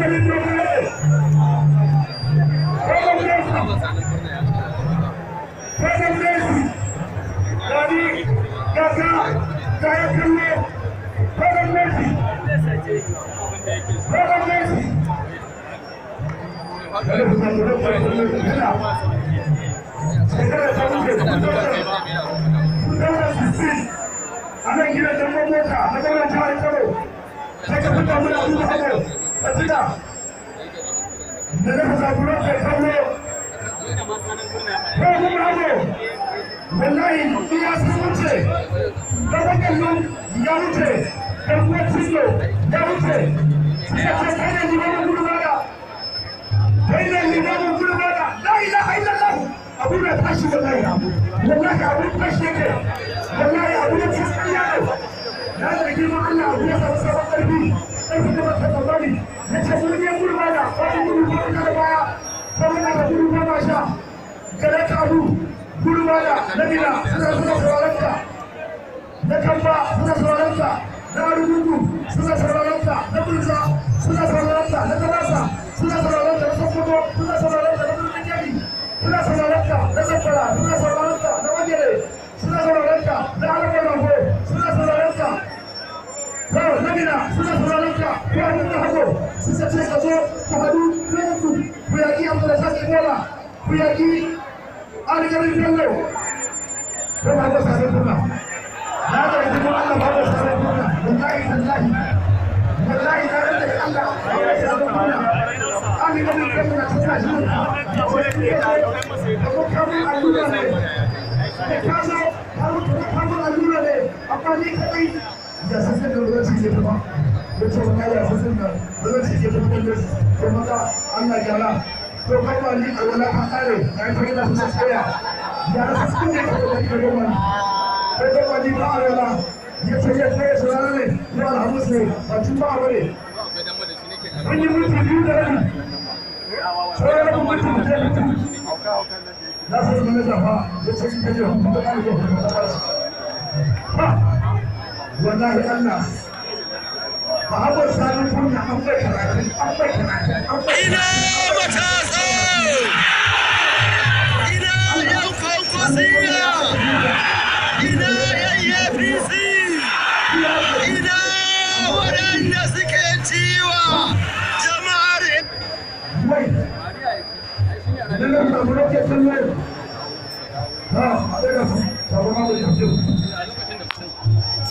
Hankalin dogare. Kodon Messi. Kodon Messi. Gani gasa gaya kallo. Kodon Messi. Kodon Messi. Shekara ta wuce 2016 a nan gidan damar mota na gwamnan jihar Kano sai ka fita muna duba hago ka tuna da na fasa kuro kai kallo ko kuma hago wallahi iya sun wuce gaban kallon ya wuce dan kuwa cillo ya wuce suka ce kai ne limamin gudu bada kai ne limamin gudu bada la ilaha illallah abu na tashi wallahi wallahi abu tashi yake wallahi abu na tashi ne na da girman Allah abu ya samu sabon ƙarfi ƙarfi da baka tsammani ya ce mun yi gudu bada babu gudu ba da baya saboda ka gudu ba ma sha kada ka abu gudu bada na gida suna suna sauraron ka na kamba suna sauraron ka na arugungu suna sauraron ka na bulza suna sauraron ka na tabasa suna sauraron ka na sokoto suna sauraron ka na birnin kebbi suna sauraron ka na zamfara suna sauraron ka na wajere suna sauraron ka na alamar rago suna sauraron ka na mina suna sauraron ka ko abin da hago suka ce ka zo ku haɗu ku ku yaƙi Abdulrazak Ibola ku yaƙi Algarin Bello ko ba ka sare kuna na da kuma Allah ba ka sare kuna wallahi tallahi wallahi na da Allah ba ka sare kuna Algarin Bello na tsaka shi ko kamun allura ne da ka zo ka mutu kamun allura ne amma ni kadai ya san da ba zai ce ba ya ce wallahi ya san da ba zai ce ba da ko maka Allah gyara to kai ma ni alwala ka kare na yi fara su tsaya ya rasa sun ne ka da ka goma kai goma ni ba alwala ya ce ya tsaya su rana ne ko alhamis ne ba tun ba bane an yi minti biyu da rabi sai rabin minti da mutum na san manaja fa ya ce in ka je hutu ka kare ka ha wallahi Allah Muhammad Sani Kunya an bai karatu an bai karatu an bai Ina matasa! Ina yan kwankwasiya! Ina yan APC! Ina waɗanda suke ciwa jama'ar wai lalle ku samu lokacin kallo ha a daga su sabon abu da kyau